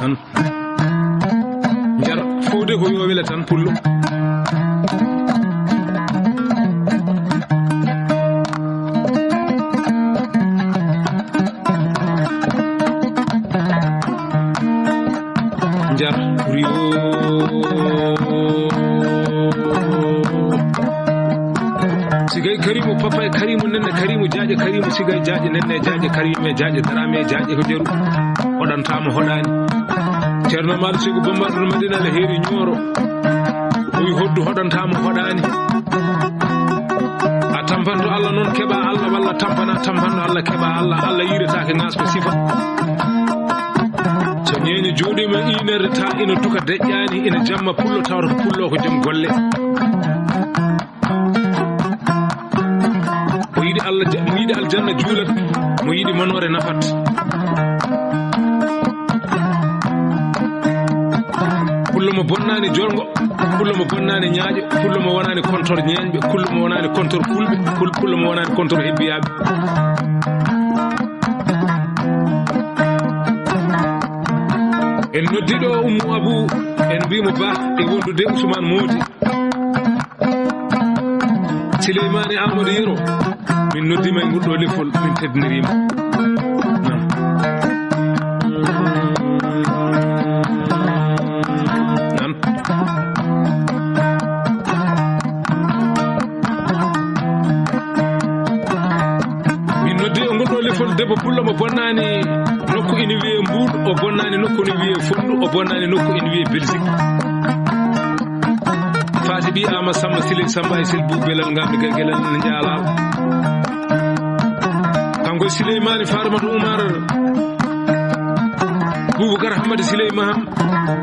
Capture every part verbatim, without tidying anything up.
Tan. Njar fowde ko yo wele tan pullo. Njar riwo. Sigay Karimu, papa e Karimu, nenne Karimu, jaaƴe Karimu, sigay jaaƴe, nenne jaaƴe, Karimu e jaaƴe, darame e jaaƴe ko jeru. Hoɗantaama hoɗaani. Ceerno Maali Seyku Bambaɗo no Madina, ala heeri ñooro. Ɓuy hoddu hoɗantaama hoɗaani. A tampanto Allah noon keɓa Allah, walla tampana tampanɗo Allah keɓa Allah. Allah yiiretaake ŋaasko sifa. So ñeeño jooɗiima une heure de temps ina duka deƴƴaani, ina jamma pullo tawata ko pullo ko joom golle. Mo yiɗi Allah ja-, mo yiɗi aljanna juulat, mo yiɗi manoore nafat. Pullo mo bonnaani jolngo, pullo mo bonnaani ñaaƴo, pullo mo wonaani kontor ñeeñɓe, pullo mo wonaani kontor fulɓe, pul-, pullo mo wonaani kontor hebbiyaaɓe. En noddiɗo Ummu Abu, en mbiimo ba e wondude Usmaan Moodi. Sileymaani Aamadu Yero, min noddiima e ngol ɗo lefol, min teddiniriima. Nan. Nan. Min noddi e ngol ɗo lefol debbo pullo mo bonnaani nokku ina wiyee Mbuur, o bonnaani nokku ina wiyee Fonndu, o bonnaani nokku ina wiyee Belgique. Faati ɓii Aamadu Sammba Siley Sammba e Sel Buubelal Ngambi Gaggelal ne Njaalaal. Kanko e Sileymaani Faatumata Umar, Buubakar Ahmad Siley Maham,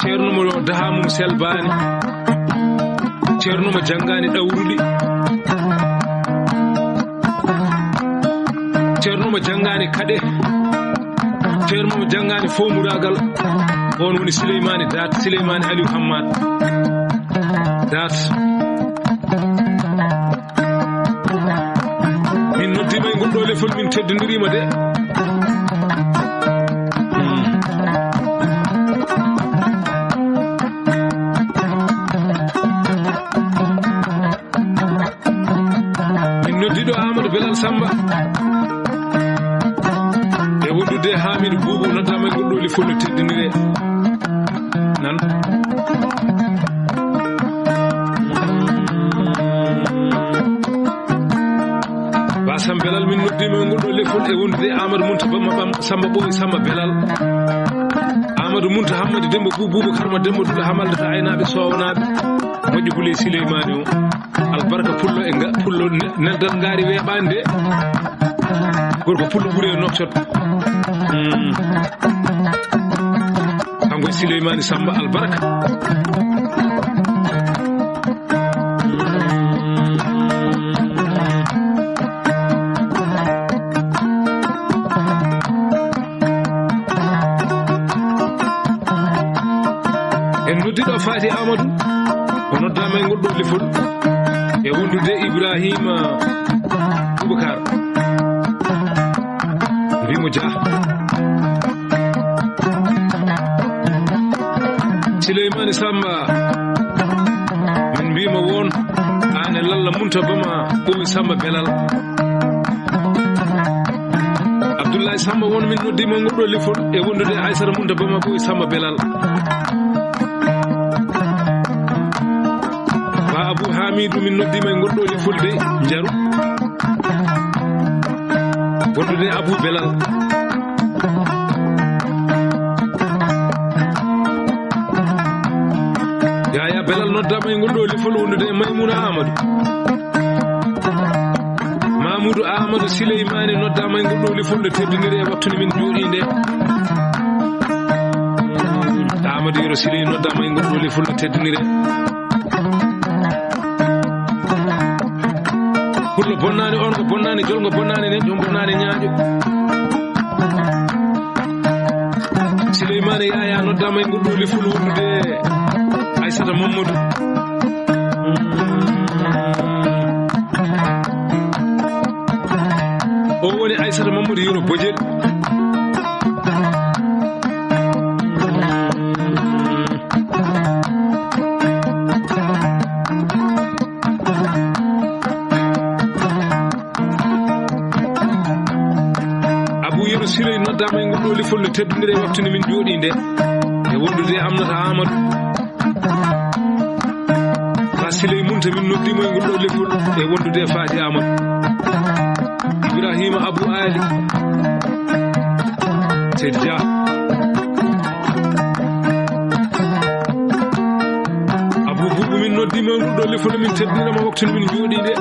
ceerno mo dahaa mum selbaani, ceerno mo janngaani ɗawruɗi, ceerno mo janngaani kaɗe, ceerno mo janngaani fowmuraagal, on woni Sileymaani Daat, Sileymaani Aliou Hammat Daat. Min noddiima e ngol ɗo lefol, min teddiniriima de. Min noddiɗo Amadou Belal Samba e wondude Hamidou Boubou, noddaama e ngol ɗo lefol no teddinire. Nan. Ba Samba Belal, min noddiima e ngol ɗo lefol e wondude Amadou Munta Bamma Bam-, Samba Ɓooy Samba Belal. Amadou Munta Hammadi Demba Bou-, Boubacar Karma Demba Duɗo Hamalda to aynaaɓe soownaaɓe. Moƴƴo Huley Sileymaani o. Albarka pullo e nga-, pullo ne-, neldal ngaari weeɓaani de. Gorko pullo ɓuri e noktot. Mm. Kanko e Sileymaani Samba Albarka. En noddiɗo Faati Amadou, o noddaama e ngol ɗo lefol, e wondude Ibrahima Boubacar. Mbimo Dia. Sileymaani Samba, min mbima won, aan e Lalla Munta Bama Ɓooy Samba Belal. Abdoulaye Samba won, min noddiima ngol ɗo lefol e wondude Aysata Munta Bama Ɓooy Samba Belal. Ba Abou Hamidou, min noddiima e ngol ɗo lefol de, njaru. Wondude Abou Belal. Yaya Belal noddaama e ngol ɗo lefol wondude e Maymouna Amadou. Mamoudou Amadou Sileymaani noddaama e ngol ɗo lefol no teddiniri e waktu nde min jooɗii nde. Amadou Yero Siley noddaama e ngol ɗo lefol no teddiniri. Pullo bonnaani on ko bonnaani jolngo bonnaani neɗɗo bonnaani ñaaƴo. Sileymaani Yaya noddaama e ngol ɗo lefol wondude Aysata Mamadou. O woni Aysata Mamadou Yero Bojel. Lefol no teddundiree e waktu nde min njooɗii nde, e wondude e Amnata Amadou. Ba Siley Munta, min noddiima e ngol ɗoo lefol, e wondude e Faati Amadou. Ibrahima Abou Ali, Seydi Dia. Abou Boubou, min noddiima e ngol ɗoo lefol, min teddundirama waktu nde min njooɗii nde.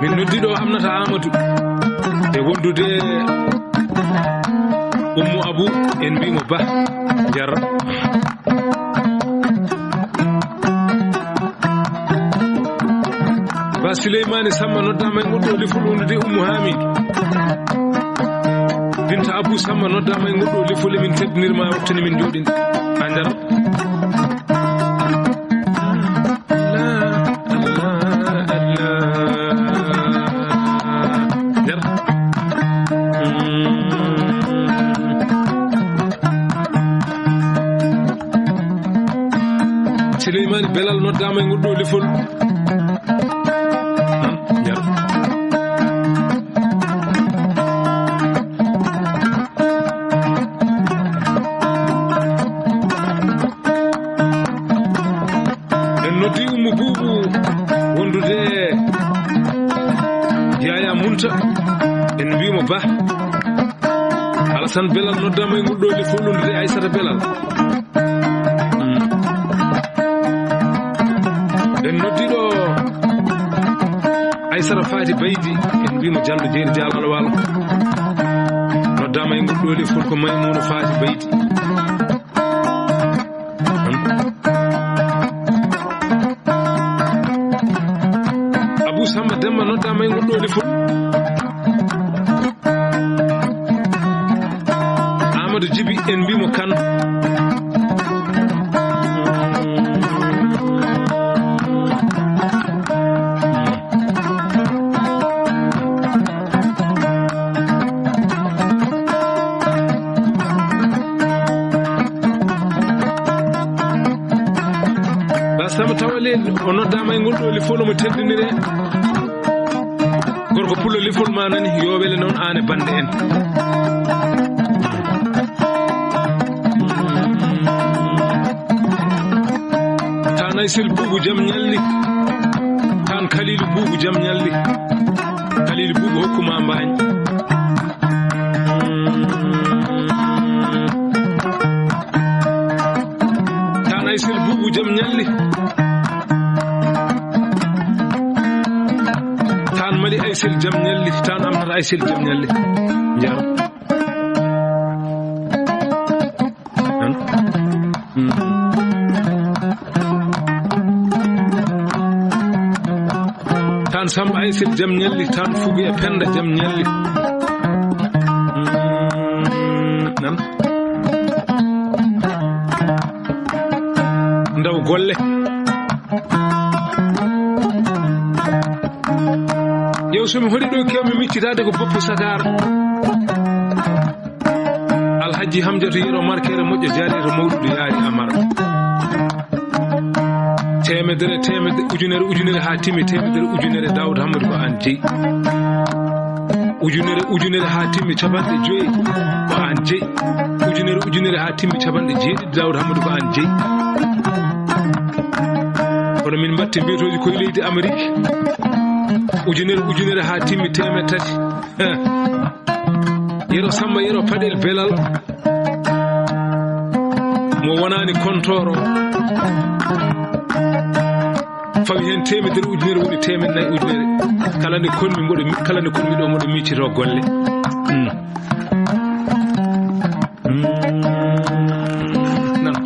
Min noddi ɗo Amnata Amadou e wondude Ummu Abou, en mbiimo Bah Jarra. Ba Sileymaani Samma noddaama e ngol ɗoo lefol, wondude Ummu Hamidou. Binta Abou Samma noddaama e ngol ɗoo lefol, emin teddinirma waktu nde min njooɗii nde. A njaaraama. Allah, Allah, Allah. Nder. Mm. Sileymaani Belal noddaama e ngol ɗoo lefol. Nan, nder. En noddi Ummu Buubu wondude Yaya Munta, en mbiimo Bah. Alasan Belal noddaama e ngol ɗoo lefol, wondude Aysata Belal. Mm. En noddi ɗo Aysata Faati Baydi, en mbiimo Jallo Jeeri Jaal Alwalo. Noddaama e ngol ɗoo lefol ko Maymuna Faati Baydi. Abou Samba Demba noddaama e ngol ɗoo lefol. Amadou Djiby, en mbiimo Kan. Ba Samba Tawalel, o noddaama e ngol ɗoo lefol, omo teddiniree. Gorko pullo lefol ma nani, yo wele noon aan e bannde en. Taan Aysel Buubu jam ñalli. Taan Kaliilu Buubu jam ñalli. Kaliilu Buubu hokku ma mbaañ. Taan Aysel Buubu jam ñalli. Taan Mali Aysel jam ñalli. Taan Amnata Aysel jam ñalli. Njaram. Nan. Mm. Taan Samba Aysel jam ñalli, taan Fugu e Penda jam ñalli. Mm, nan. Ndaw golle. Yew, so mi hoɗi ɗo, kewmi miccitaade ko Boppu Sakaar. Alhaji Hamjatu Yero Markere moƴƴo, jaariiɗo mawɗuɗo yaari Amar. Teemedere, teemedere, ujunere, ujunere haa timmi, teemedere, ujunere, Daawuda Hammadi ko aan jeyi. Ujunere, ujunere haa timmi, capanɗe joyi ko aan jeyi. Ujunere, ujunere haa timmi, capanɗe jeeɗiɗi, Daawuda Hammadi ko aan jeyi. Kono min mbatti mbiyetooji koye leydi Amerik. Ujunere, ujunere haa timmi, teemedde tati. Heh. Yero Samba, Yero Paɗel Belal, mo wonaani kontooro, fawi heen teemedere ujunere, woni teemedde nayi ujunere. Kala nde konmi mboɗo mi-, kala nde konmi ɗo mboɗo miccitoo golle. Mm. Mm. Nan.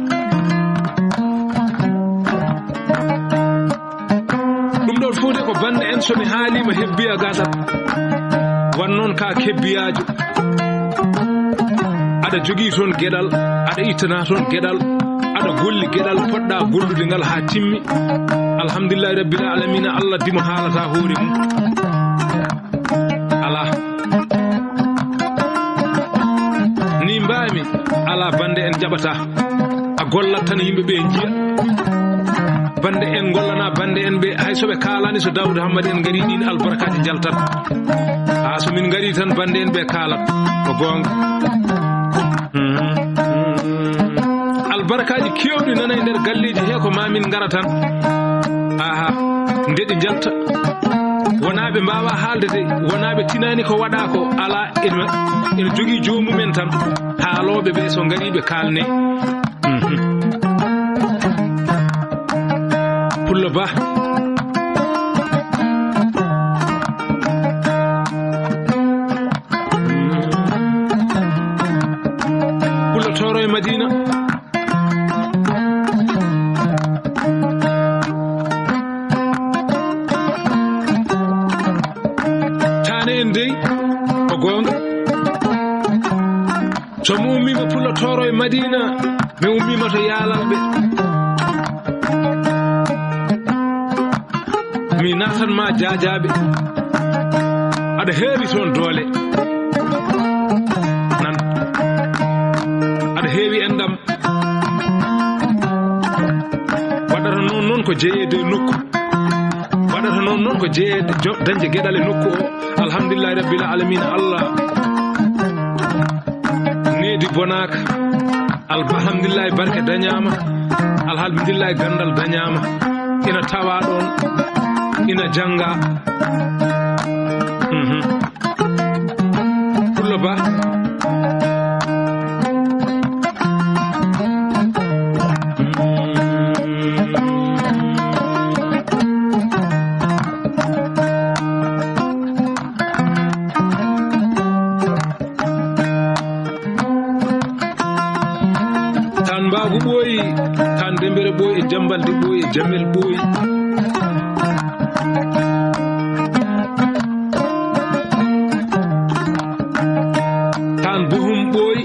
Ɗum ɗon fof de ko bannde en, so mi haaliima hebbiya gasat. Wan noon ka kebbiyaajo. Aɗa jogii toon geɗal, aɗa ittana toon geɗal, aɗa golli geɗal, poɗɗa gollude ngal haa timmi. Alhamdulillahi rabbil alamina, Allah dimo haalata hoore mum. Alaa. Ni mbaami, alaa bannde en jaɓata. A gollat tan yimɓe ɓe njiya. Bannde en ngollana bannde en ɓe, hay so ɓe kaalani, so Daawuda Hammadi en ngari, ɗin albarkaaji njaltat. Haa so min ngari tan, bannde en ɓe kaalat. Ko goonga. Mhm. Albarkaaji keewɗi nana e nder galleeji he, ko ma min ngara tan. Aha, nde ɗi njalta. Wonaa ɓe mbaawa haalde de, wonaa ɓe tinaani ko waɗaa ko, alaa, ene, ene jogii joomumen tan. Haalooɓe ɓe so ngari ɓe kaalne. Mhm. Pullo Ba. Pullo Tooro e Madina. Taane en dey, ko goonga. So mi ummiima Pullo Tooro e Madina, mi ummiima to Yaalalɓe. Mi naatan ma Jaajaaɓe. Aɗa heewi toon doole. Nan. Aɗa heewi enɗam. Waɗata noon, noon ko jeyeede e nokku. Waɗata noon, noon ko jeyeede jo-, dañde geɗal e nokku o. Alhamdulillahi Rabbil Aalamiina, Allah needi bonaaka. Alhamdulillahi barke dañaama. Alhamdulillahi ganndal dañaama. Ina tawa ɗoon, ina jannga. Mhm. Pullo Ba. Taan Mbaagu Ɓooyi, Taan Dembere Ɓooyi, e Jambalde Ɓooyi, e Jamel Ɓooyi. Taan Bohum Ɓooyi,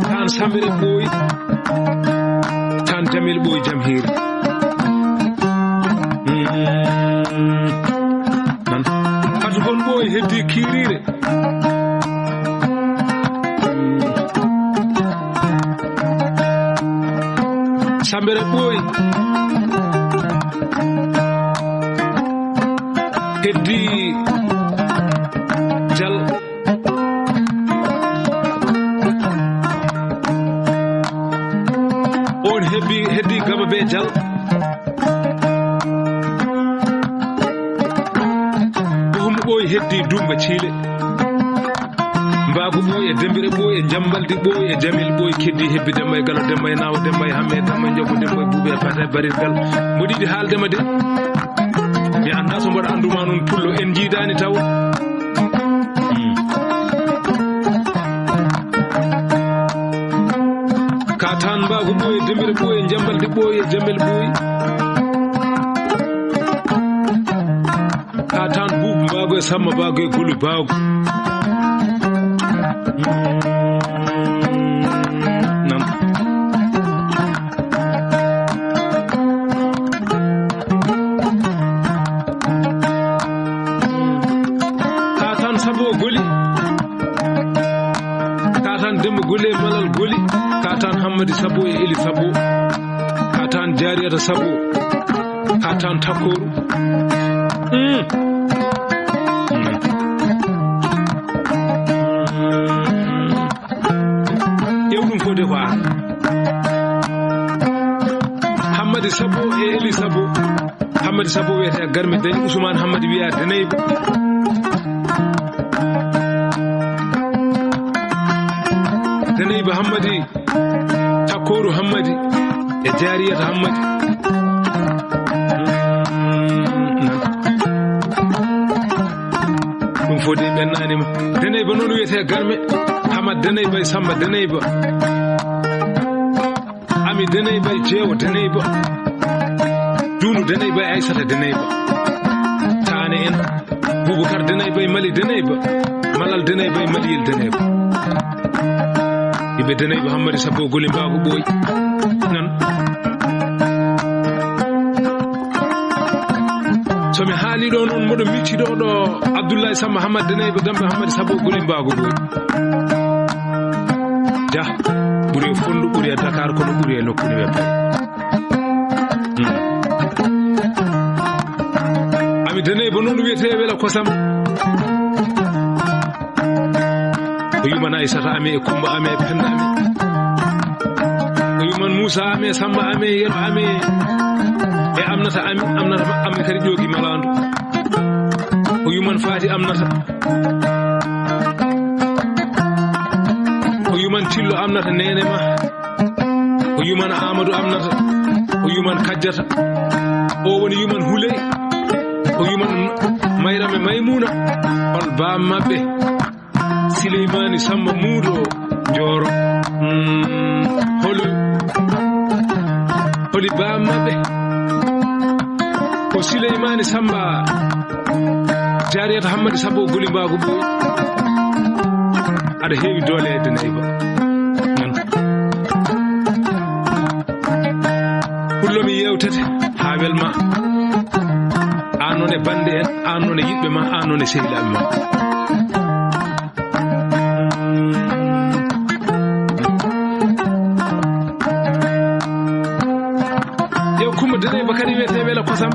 Taan Samere Ɓooyi, Taan Jamel Ɓooyi Jamhiiri. Mm. Nan. Fatu Kon Ɓooyi heddii Kiiriire. Sambere Ɓooyi. Heddii Jal. On hebbi, heddii Gaba be Jal. Bohum Ɓooyi heddii Dummba Ciile. Mbaagu Ɓooyi e Dembere Ɓooyi e Jambaldi Ɓooyi e Jamil Ɓooyi keddii hebbi Demba e Galo, Demba e Naawo, Demba e Hamme, Demba e Njogo, Demba e Buuɓe e Fata e Barirgal. Mboɗo yiɗi haalde ma de. Mi anndaa so mboɗo annduma noon pullo, en njiidaani taw. Hmm. Ka taan Mbaagu Ɓooyi e Dembere Ɓooyi e Jambaldi Ɓooyi e Jamel Ɓooyi. Ka taan Buubu Mbaagu e Samma Mbaagu e Gulu Mbaagu. Nan. Ka taan Sabo Goli. Ka taan Demba Goli e Malal Goli. Ka taan Hammadi Sabo e Eli Sabo. Ka taan Jaariyata Sabo. Ka taan Takkooru. Mm. Ƴeew ɗum fof de ko an. Hammadi Sabo e Eli Sabo. Hammadi Sabo wiyetee Garmi Dañ, Usmaan Hammadi wiyaa Deneyba. Deneyba Hammadi. Takkooru Hammadi e Jaariyata Hammadi. Ɗum fof de ɓennaani ma. Deneyba noon wiyetee Garme. Hamad Deneyba e Samba Deneyba. Ami Deneyba e Jeewo Deneyba. Duunu Deneyba e Aysata Deneyba. Taane en. Bubakar Deneyba e Mali Deneyba. Malal Deneyba e Maliyel Deneyba. Yimɓe Deneyba Hammadi Sabo Goli Mbaagu Ɓooy. Nan. So mi haali ɗo noon, moɗo micci ɗo, ɗo Abdoulaye Samba Hammadi Deneyba Dambe Hammadi Sabo Goli Mbaagu Ɓooy. Jah, ɓuri e Fonndu, ɓuri e Dakar, kono ɓuri e nokku ni ɓe pay. Hmm. Deney ba noon wiyetee wela kosam. O yuman Aysata ame e Kumba ame e Penda ame. O yuman Muusa ame, Samba ame, Yero ame. E Amnata ame, Amnata ma ame kadi ƴoogi malaandu. O yuman Faati Amnata. O yuman Cillo Amnata neene ma. O yuman Amadou Amnata. O yuman Kajjata. O woni yuman Huley. O yuman Mayrame Maymuna. On baam maɓɓe. Sileymaani Samba Muudo Jooro. Mm, holi, holi baam maɓɓe? Ko Sileymaani Samba Jaariyata Hammadi Sabo Golimbaagu Ɓooy. Aɗa heewi doole e Denayba. Nan. Pullo mi yeewtete haa welma. Aan noon e bannde en, aan noon e yiɗɓe ma, aan noon e sehilaaɓe ma. Yo Kumba Denayba kadi wiyetee wela kosam.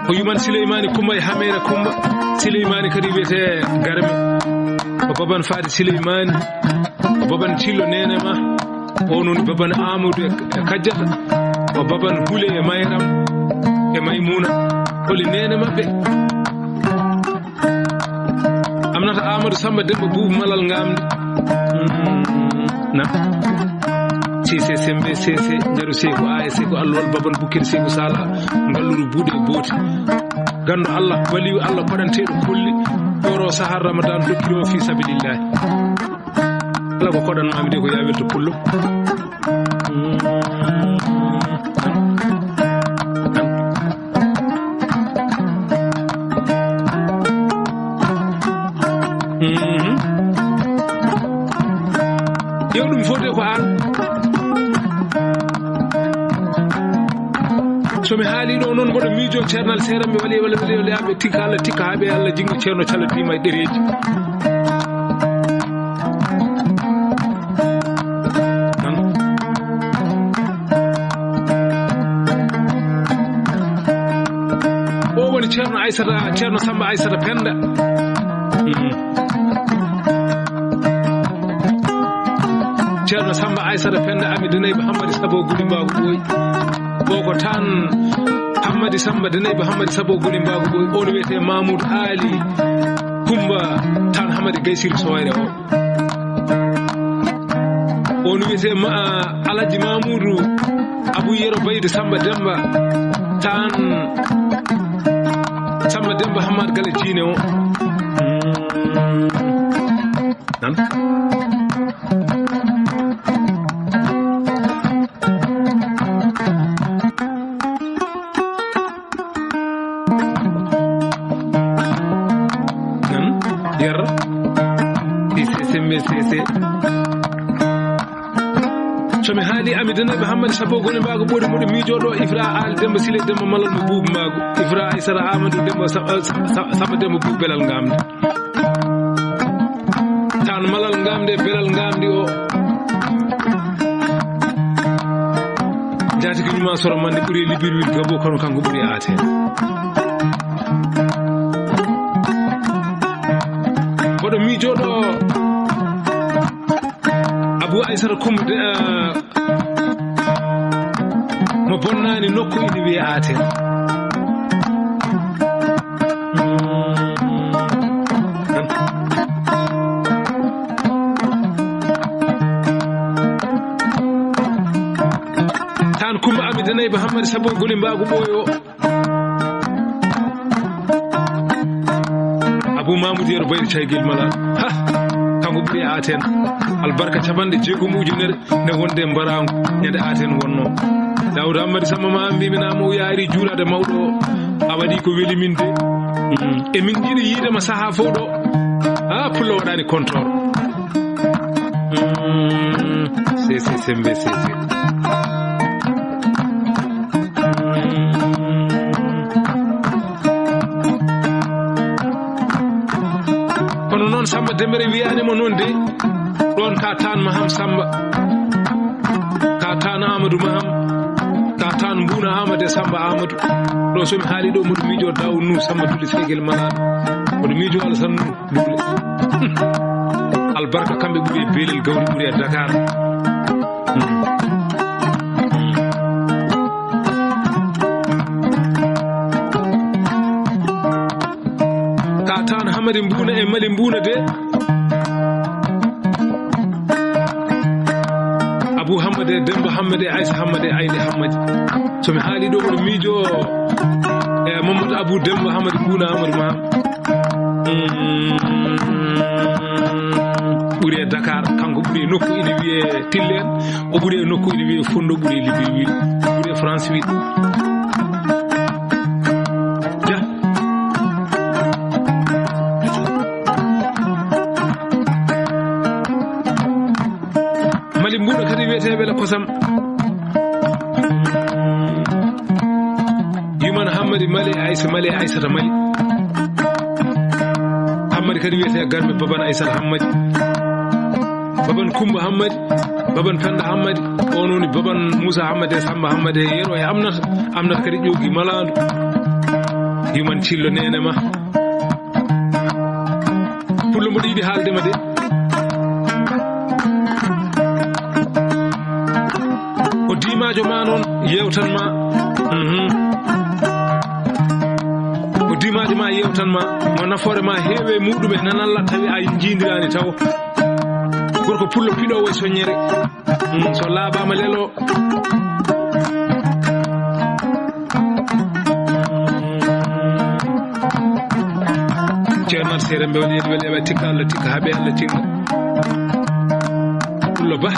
O yuman Sileymaani Kumba e Hameera Kumba. Sileymaani kadi wiyetee Garmi. O baban Faati Sileymaani. O baban Cillo neene ma. O noon baban Amadou e, e Kajjata. O baban Hule e Mayram e Maymuna. Holi neene maɓɓe? Amnata Amadou Samba Demba Buubu Malal Ngamdi. Mm, na. Sise Sembe Sese, Jaru Seeku Aya Seeku Allowal Baban Bukkiri Seeku Sala. Ngalluru buuɗe booti. Ganndo Allah, waliyu Allah, koɗanteeɗo kolli. Oro sahar Ramadan dokkiro fi sabilillahi. Kala ko koɗan mami de ko yawirta pullo. Mhm. Yo ɗum fode ko an. So mi haali ɗo noon, mboɗo miijo Ceernal Seeramɓe wali wala wali wali aɓe tikka Allah tikka haɓe Allah jingo Ceerno Cala bima e ɗereji. O woni Ceerno Aysata, Ceerno Samba Aysata Penda. Mm. Ceerno Samba Aysata Penda Ami Denayba Hammadi Sabo Guli Mbagu Ɓooy. O ko tan Hammadi Samba Denayba Hammadi Sabo Guli Mbagu Ɓooy. On wiyetee Mamoudou Ali Kumba tan Hammadi Gaysiri Sowayre o. On wiyetee ma, Alhaji Mamoudou Abou Yero Bayde Samba Demba tan Samba Demba Hammad Gala Jiine o. Nan. Nan, yer. Sese, sembe, sese. So mi haali Ami Denayba Hammadi Sabo Goli Mbago Ɓoodi Muɗo miijoɗo Ifra Ali Demba Sile Demba Malal mo Buubu Mbago. Ifra Aysata Amadou Demba Sa-, Sa-, Sa-, Samba Demba Buubu Belal Ngamdi. Tan malal ngamde, belal ngamdi o. Jaatigi ñuma soro mande ɓuri Libreville Gabo kono kanko ɓuri aate. Mboɗo miijoɗo Abou Aysata Kumba de, eh, mo bonnani nokku ina wiye Aten. Tan Kumba Ami Denayba Hammadi Sabo Goli Mbago Ɓooyo. Abou Mamoudou Yero Bayri Caygel Mala. Ha! Kanko ɓuri Aten. Albarka capanɗe jeegom ujunere nde wonde mbaraango ñande Aten wonno. Daouda Hammadi Samba ma mbimi na mo yaari juulade mawɗo o. A waɗi ko weli min de. Mm. E min jiɗi yiide ma saha fof ɗo. Ha, pullo waɗani kontor. Mm. Sese sembe sese. Kono noon Samba Dembere wiyani mo noon de, ɗon ka tan Maham Samba, ka tan Amadou Maham, ka tan Mbuuna Aamadu e Sammba Aamadu. Ɗo so mi haali ɗo, mboɗo miijoo Daawuud Nuuh Sammba Dulli Seegel Malaaɗo. Mboɗo miijoo Alasan Nuuh Dulli. Albarka kamɓe ɓuri e Beelel Gawri ɓuri e Dakar. Ka taan Hamadi Mbuuna e Mali Mbuuna de. Abu Hammadi e Demba Hammadi e Aysa Hammadi e Ayni Hammadi. So mi haali ɗo, mboɗo miijoo e Mamadou Abu Demba Hammadi Mbuuna Amadou Maham. Mm, ɓuri e Dakar, kanko ɓuri e nokku ina wiyee Tilleen, o ɓuri e nokku ina wiyee Fondo, ɓuri e Libreville, ɓuri e France huit. Ja. Mali Mbuuna kadi wiyeteeɓe le kosam. Yuman Hammadi Mali, Aysa Mali, Aysata Mali. Hammadi kadi wiyetee Garmi Baban Aysata Hammadi. Baban Kumba Hammadi, Baban Penda Hammadi, on woni Baban Musa Hammadi e Samba Hammadi e Yero e Amnata. Amnata kadi ƴoogi malaandu. Yuman Cillo neene ma. Pullo mboɗo yiɗi haalde ma de. O diimaajo ma noon yewtan ma. Mhm. O diimaajo ma yewtan ma. Mo nafoore ma heewe muɗum e nanalla tawi a jiindiraani taw. Gorko pullo piɗoowo e soññere. Mm, so laaɓaama lelo. Ceerno Seere Mbewle, en weli, eɓe tikka Allah, tikka haɓe Allah, tikka. Pullo Ba.